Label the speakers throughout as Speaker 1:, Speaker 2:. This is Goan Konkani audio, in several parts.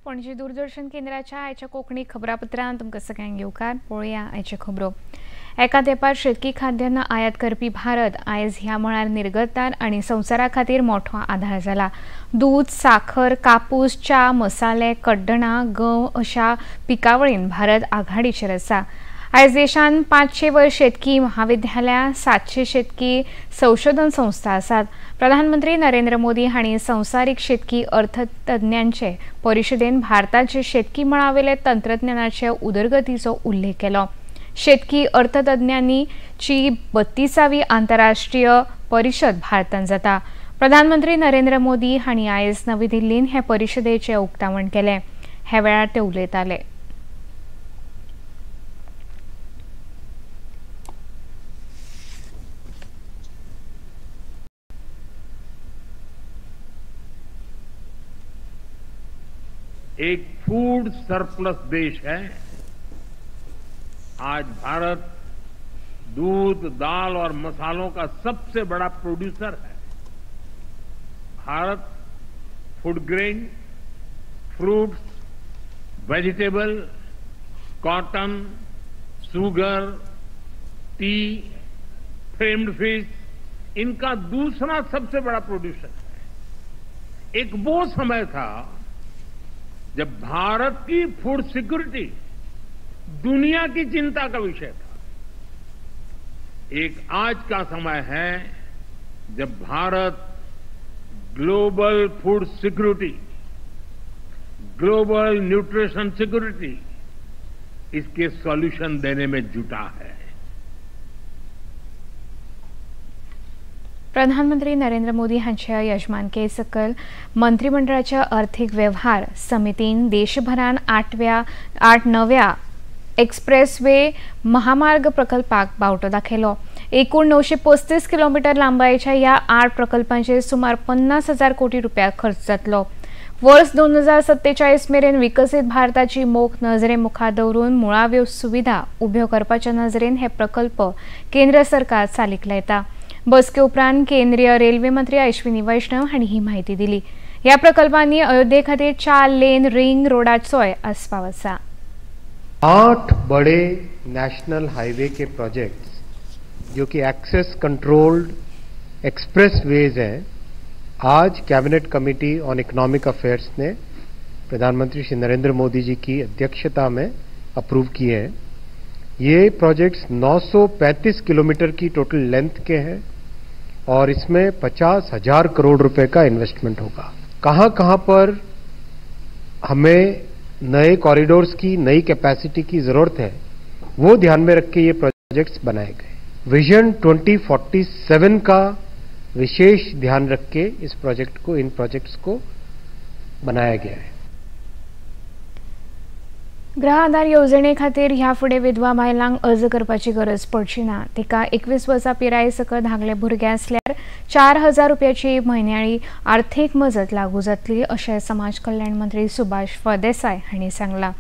Speaker 1: पणजी दूरदर्शन केंद्राच्या आयच्या कोंकणी खबरापत्रांत तुमकां सगळ्यांक येवकार. पळोवया आयच्यो खबरो. एका तेंपार शेतकी खाद्यान्न आयात करपी भारत आयज ह्या मळार निर्गतदार आनी संवसारा खातीर मोठो आधार जाला. दूद, साखर, कापूस, च्या, मसाले, कड्डणां, गंव अशा पिकावळीन भारत आघाडीचेर आसा. आयज देशांत 500 वयर शेतकी महाविद्यालयां, 700 शेतकी संशोधन संस्था आसात. प्रधानमंत्री नरेंद्र मोदी हांणी संवसारीक शेतकी अर्थतज्ञांचे परिशदेन भारताचे शेतकी मळावेले तंत्रज्ञानाचे उदरगतीचो उल्लेख केलो. शेतकी अर्थतज्ञांची 32वी आंतरराष्ट्रीय परिशद भारतांत जाता. प्रधानमंत्री नरेंद्र मोदी हांणी आयज नवी दिल्लींत हे परिशदेचें उक्तावण केलें. हे वेळार ते उलयताले.
Speaker 2: एक फूड सरप्लस देश है। आज भारत दूध, दाल और मसालों का सबसे बड़ा प्रोड्यूसर है। Bharat food grain, fruits, vegetable, cotton, sugar, tea, farmed fish, इनका दूसरा सबसे बड़ा प्रोड्यूसर है। एक वो समय था जब भारत की फूड सिक्योरिटी दुनिया की चिंता का विषय था। एक आज का समय है जब Bharat global food security, global nutrition security, इसके सॉल्यूशन देने में जुटा है।
Speaker 1: प्रधानमंत्री नरेंद्र मोदी हांच्या यजमानके सकल मंत्रिमंडळाच्या अर्थीक वेव्हार समितीन देशभरान 8 नव्या एक्सप्रेसवे महामार्ग प्रकल्पाक बावटो दाखयलो. एकूण 935 किलोमीटर लांबायेच्या ह्या 8 प्रकल्पांचेर सुमार 50,000 कोटी रुपया खर्च जातलो. वर्स 2047 मेरेन विकसीत भारताची मोख नजरे मुखार दवरून मुळाव्यो सुविधा उब्यो करपाच्या नजरेन हे प्रकल्प केंद्र सरकार चालीक लायता. बसके उपरांत केंद्रीय रेल्वे मंत्री अश्विनी वैष्णव हांणी ही माहिती दिली. ह्या प्रकल्पांनी अयोध्ये खातीर 4 लेन रिंग रोडाचोय आस्पाव आसा.
Speaker 3: 8 बड़े नेशनल हाईवे के प्रोजेक्ट्स जो कि एक्सेस कंट्रोल्ड एक्सप्रेस वेज हैं, आज cabinet committee on economic affairs ने प्रधानमंत्री श्री नरेंद्र मोदी जी की अध्यक्षता में अप्रूव किए हैं। ये प्रोजेक्ट्स 935 किलोमीटर की टोटल लेंथ के हैं और इसमें 50,000 करोड़ रुपए का इन्वेस्टमेंट होगा। कहाँ कहाँ पर हमें नए कॉरिडोर्स की, नई कैपेसिटी की जरूरत है, वो ध्यान में रख के ये प्रोजेक्ट्स बनाए गए। विजन 2047 का विशेष ध्यान रख के इस प्रोजेक्ट को, इन प्रोजेक्ट्स को बनाया गया है।
Speaker 1: गृह आधार येवजणे खातीर ह्या फुडें विधवा बायलांक अर्ज करपाची गरज पडची ना. तिका 21 वर्सां पिराये सकयल धाकले भुरगे आसल्यार 4,000 रुपयाची म्हयन्याळी आर्थीक मजत लागू जातली अशें समाज कल्याण मंत्री सुभाष फळदेसाय हांणी सांगलां.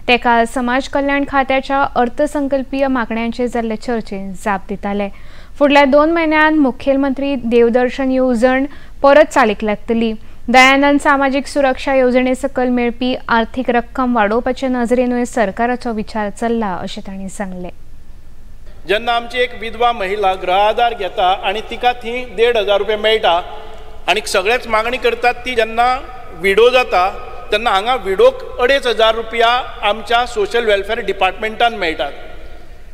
Speaker 1: ते काल समाज कल्याण खात्याच्या अर्थसंकल्पीय मागण्यांचेर जाल्ले चर्चेंत जाप दिताले. फुडल्या 2 म्हयन्यांत मुखेलमंत्री देवदर्शन येवजण परत चालीक लागतली. दयानंद सामाजीक सुरक्षा येवजणे सकयल मेळपी आर्थीक रक्कम वाडोवपाचे नजरेनूय सरकाराचो विचार चल्ला अशें तांणी सांगलें.
Speaker 4: जेन्ना आमची एक विधवा महिला गृह आधार घेता आनी तिका थंय 1,500 रुपया मेळटा आनी सगळेच मागणी करतात, ती जेन्ना विडो जाता तेन्ना हांगा विडोक 2,500 रुपया आमच्या सोशल वेलफेअर डिपार्टमेंटान मेळटात.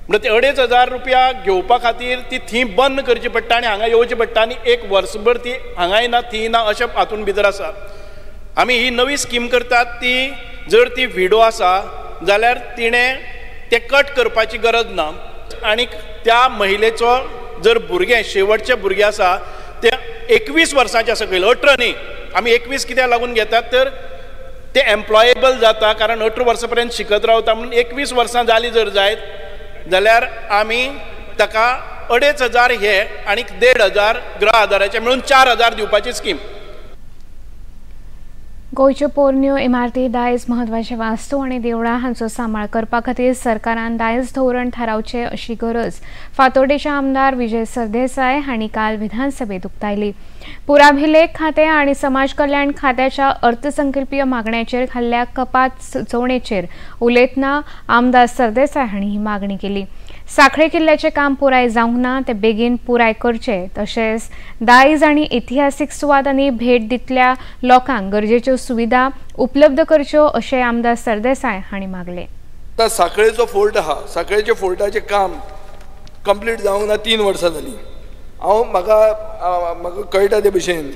Speaker 4: म्हणटा ते 2,500 रुपया घेवपा खातीर ती थंय बंद करची पडटा आनी हांगा येवची पडटा आनी एक वर्सभर ती हांगाय ना थंय ना अशें हातून भितर आसा. आमी ही नवी स्कीम करतात, ती जर ती विडो आसा जाल्यार तिणें तें कट करपाची गरज ना आनी त्या महिलेचो जर भुरगें शेवटचें भुरगें आसा तें 21 वर्सांचें सकयल, 18 न्ही, आमी 21 कित्याक लागून घेतात तर तें एम्प्लॉयेबल जाता, कारण 18 वर्सां पर्यंत शिकत रावता म्हणून 21 वर्सां जालीं जर जायत जाल्यार आमी ताका 2,500 हे आनी 1,500 गृह आधाराचे मेळून 4,000 दिवपाची स्कीम.
Speaker 1: गोंयच्यो पोरण्यो इमारती दायज म्हत्वाचे वास्तू आनी देवळां हांचो सांबाळ करपा खातीर सरकारान दायज धोरण थारावचें अशी गरज फातोर्डेचे आमदार विजय सरदेसाय हांणी काल विधानसभेत उक्तायली. पुराभिलेख खातें आनी समाज कल्याण खात्याच्या अर्थसंकल्पीय मागण्याचेर घाल्ल्या कपात सुचोवणेचेर उलयतना आमदार सरदेसाय हांणी ही मागणी केली. साखळे किल्ल्याचें काम पुराय जावंक ना ते बेगीन पुराय करचें, तशेंच दायज आनी इतिहासीक सुवातांनी भेट दितल्या लोकांक गरजेच्यो सुविधा उपलब्ध करच्यो अशें आमदार सरदेसाय हांणी मागलें.
Speaker 5: आतां साखळेचो फोर्ट आहा, साखळेच्या फोर्टाचें काम कंप्लीट जावंक ना, 3 वर्सां जालीं. हांव म्हाका म्हाका कळटा ते भशेन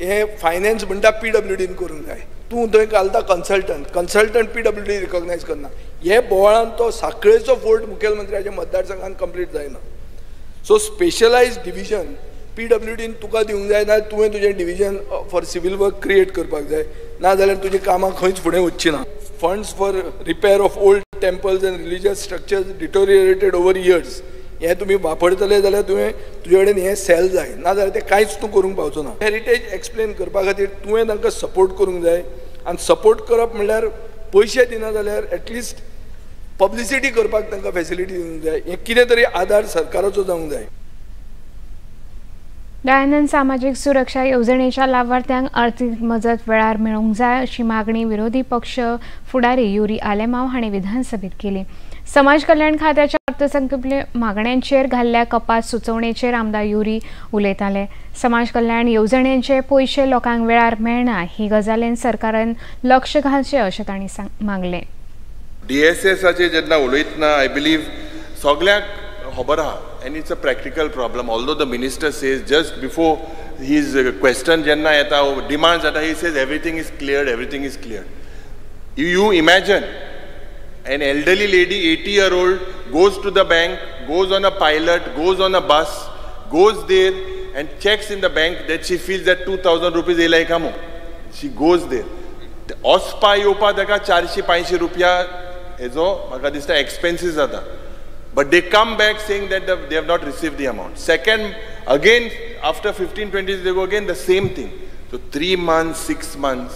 Speaker 5: हें फायनान्स म्हणटा पीडब्ल्यूडीन करूंक जाय, तूं थंय घालता कन्सल्टंट, कन्सल्टंट पीडब्ल्यूडी रिकॉग्नायज करना. हे बोवाळान तो साखळेचो फोर्ट मुखेलमंत्र्याच्या मतदारसंघान कंप्लीट जायना. सो स्पेशलायज डिविजन पीडब्ल्यूडीन तुका दिवंक जाय, ना तुवें तुजें division for civil work create करपाक जाय, ना जाल्यार तुजी कामां खंयच फुडें वचची ना. Funds for repair of old temples and religious structures deteriorated over years हें तुमी वापरतले जाल्यार तुवें तुजे कडेन हें सेल जाय, ना जाल्यार तें कांयच तूं करूंक पावचो ना. हेरिटेज एक्सप्लेन करपा खातीर तुवें तांकां सपोर्ट करूंक जाय, आनी सपोर्ट करप म्हणल्यार पयशे दिना जाल्यार एटलिस्ट पब्लिसिटी करपाक तांकां फेसिलिटी दिवंक जाय. हें कितें तरी आदार सरकाराचो जावंक जाय.
Speaker 1: दयानंद सामाजीक सुरक्षा येवजणेच्या लावार्थ्यांक अर्थीक मजत वेळार मेळूंक जाय अशी मागणी विरोधी पक्ष फुडारी युरी आलेमाव हांणी विधानसभेत केली. समाज कल्याण खात्याच्या अर्थसंकल्पीय मागण्यांचेर घाल्ल्या कपात सुचोवणेचेर आमदार युरी उलयताले. समाज कल्याण येवजण्यांचे पयशे लोकांक वेळार मेळना ही गजालीन सरकारान लक्ष घालचें अशें तांणी मागलें.
Speaker 6: डीएसएसाचेर जेन्ना उलयतना I believe सगळ्यांक खबर आहा and it's a practical problem. Although the minister says just before his question जेन्ना येता डिमांड जाता, he says everything is cleared, everything is cleared. You imagine an elderly lady, 80-year-old, goes to the bank, goes on a pilot, goes on a bus, goes there and checks in the bank that she feels that 2,000 rupees येयला कामो. She goes there. वचपा येवपा ताका 400-500 रुपया हेजो म्हाका दिसता एक्सपेन्सीस जाता. But they come back saying that they have not received the amount. Second, again after 15-20 days they go again the same thing. So 3 months, 6 months,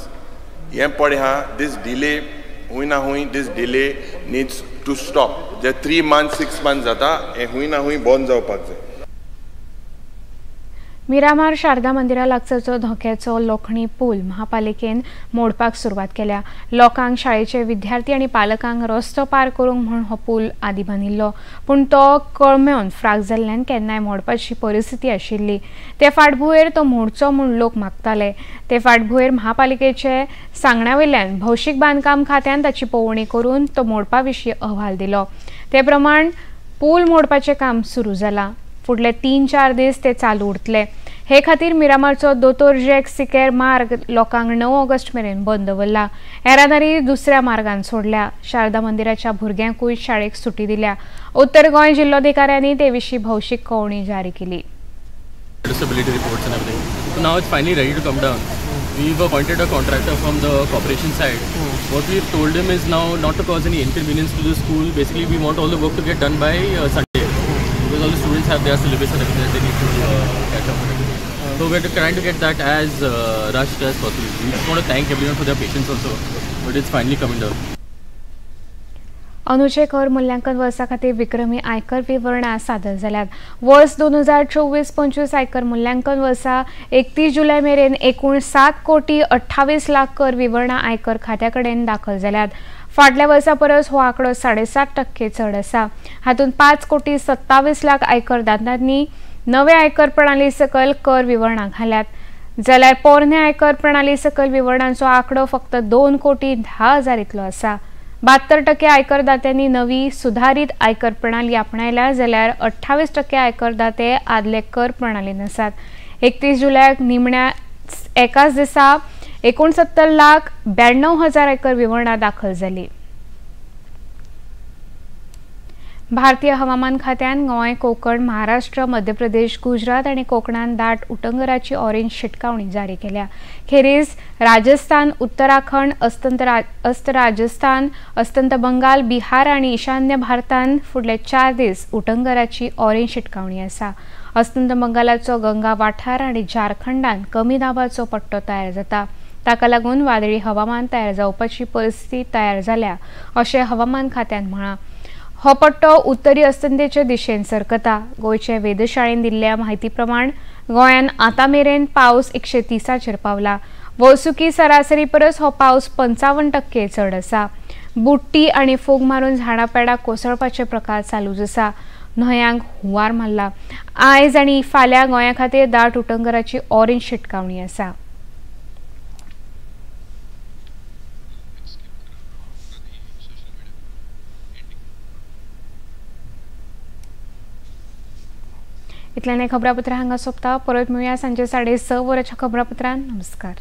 Speaker 6: हें पळय हा, this delay हुंय ना हुंय, this delay needs to stop. J 3 months 6 months जाता हें हुंय ना हुंय बंद जावपाक जाय.
Speaker 1: मिरामार शारदा मंदिरा लागसारचो धोक्याचो लोखणी पूल महापालिकेन मोडपाक सुरवात केल्या. लोकांक, शाळेचे विद्यार्थी आनी पालकांक रस्तो पार करूंक म्हूण हो पूल आदी बांदिल्लो, पूण तो कळमेवन फ्राक जाल्ल्यान केन्नाय मोडपाची परिस्थिती आशिल्ली. ते फाटभुंयेर तो मोडचो म्हूण लोक मागताले. ते फाटभुंयेर महापालिकेचे सांगण्या वयल्यान भौशीक बांदकाम खात्यान ताची पळोवणी करून तो मोडपा विशीं अहवाल दिलो. ते प्रमाण पूल मोडपाचें काम सुरू जालां. फुडले 3-4 दीस ते चालू उरतले. हे खातीर मिरामारचो दोतोर जॅक सिकेर मार्ग लोकांक 9 ऑगस्ट मेरेन बंद दवरला. येरादारी दुसऱ्या मार्गान सोडल्या. शारदा मंदिराच्या भुरग्यांकूय शाळेक सुटी दिल्या. उत्तर गोंय जिल्लोधिकाऱ्यांनी ते विशीं भौशीक कळोवणी जारी केली.
Speaker 7: Disability reports and everything. So now it's finally ready to come down. We've appointed a contractor from the corporation side. What we've told him is now not to cause any inconvenience to the school. Basically, we want all the work to get done by Sunday, because all the students have their syllabus and everything that they need to catch up with. So we're trying to get that as rushed as possible. We just want to thank everyone for their patience also, but it's finally coming down.
Speaker 1: अनुचे कर मूल्यांकन वर्सा खातीर विक्रमी आयकर विवरणां सादर जाल्यात. वर्स 2024-25 आयकर मूल्यांकन वर्सा 31 जुलय मेरेन एकूण 7,28,00,000 कर विवरणां आयकर खात्या कडेन दाखल जाल्यात. फाटल्या वर्सा परस हो आंकडो 7.5% चड आसा. हातूंत 5,27,00,000 आयकरदात्यांनी नवे आयकर प्रणाली सकयल कर विवरणां घाल्यात, जाल्यार पोरणे आयकर प्रणाली सकयल विवरणांचो आंकडो फक्त 2,10,000 इतलो आसा. 72% आयकरदात्यांनी नवी सुधारीत आयकर प्रणाली आपणायल्या, जाल्यार 28% आयकरदाते आदले कर प्रणालीन आसात. 31 जुलयाक निमण्या एकाच दिसा 69,92,000 आयकर विवरणां दाखल जाली. भारतीय हवामान खात्यान गोंय, कोकण, महाराष्ट्र, मध्य प्रदेश, गुजरात आनी कोकणान दाट उटंगराची ऑरेंज शिटकावणी जारी केल्या. खेरीज राजस्थान, उत्तराखंड, अस्त राजस्थान, अस्तंत बंगाल, बिहार आनी ईशान्य भारतान फुडले 4 दीस उटंगराची ऑरेंज शिटकावणी आसा. अस्तंत बंगालाचो गंगा वाठार आनी झारखंडान कमी दाबाचो पट्टो तयार जाता. ताका लागून वादळी हवामान तयार जावपाची परिस्थिती तयार जाल्या अशें हवामान खात्यान म्हळां. हो पट्टो उत्तरी अस्तंतेचे दिशेन सरकता. गोंयचे वेधशाळेन दिल्ल्या म्हायती प्रमाण गोंयांत आतां मेरेन पावस 130चेर पावला. वर्सुकी सरासरी परस हो पावस 55% चड आसा. बुट्टी आनी फोग मारून झाडां पेडां कोसळपाचे प्रकार चालूच आसा. न्हंयांक हुंवार मारला. आयज आनी फाल्यां गोंया खातीर दाट उटंगराची ऑरेंज शिटकावणी आसा. इतल्यान खबरापत्रां हांगा सोंपता. परत मेळुया सांजे 6:30 वरांच्या खबरापत्रान. नमस्कार.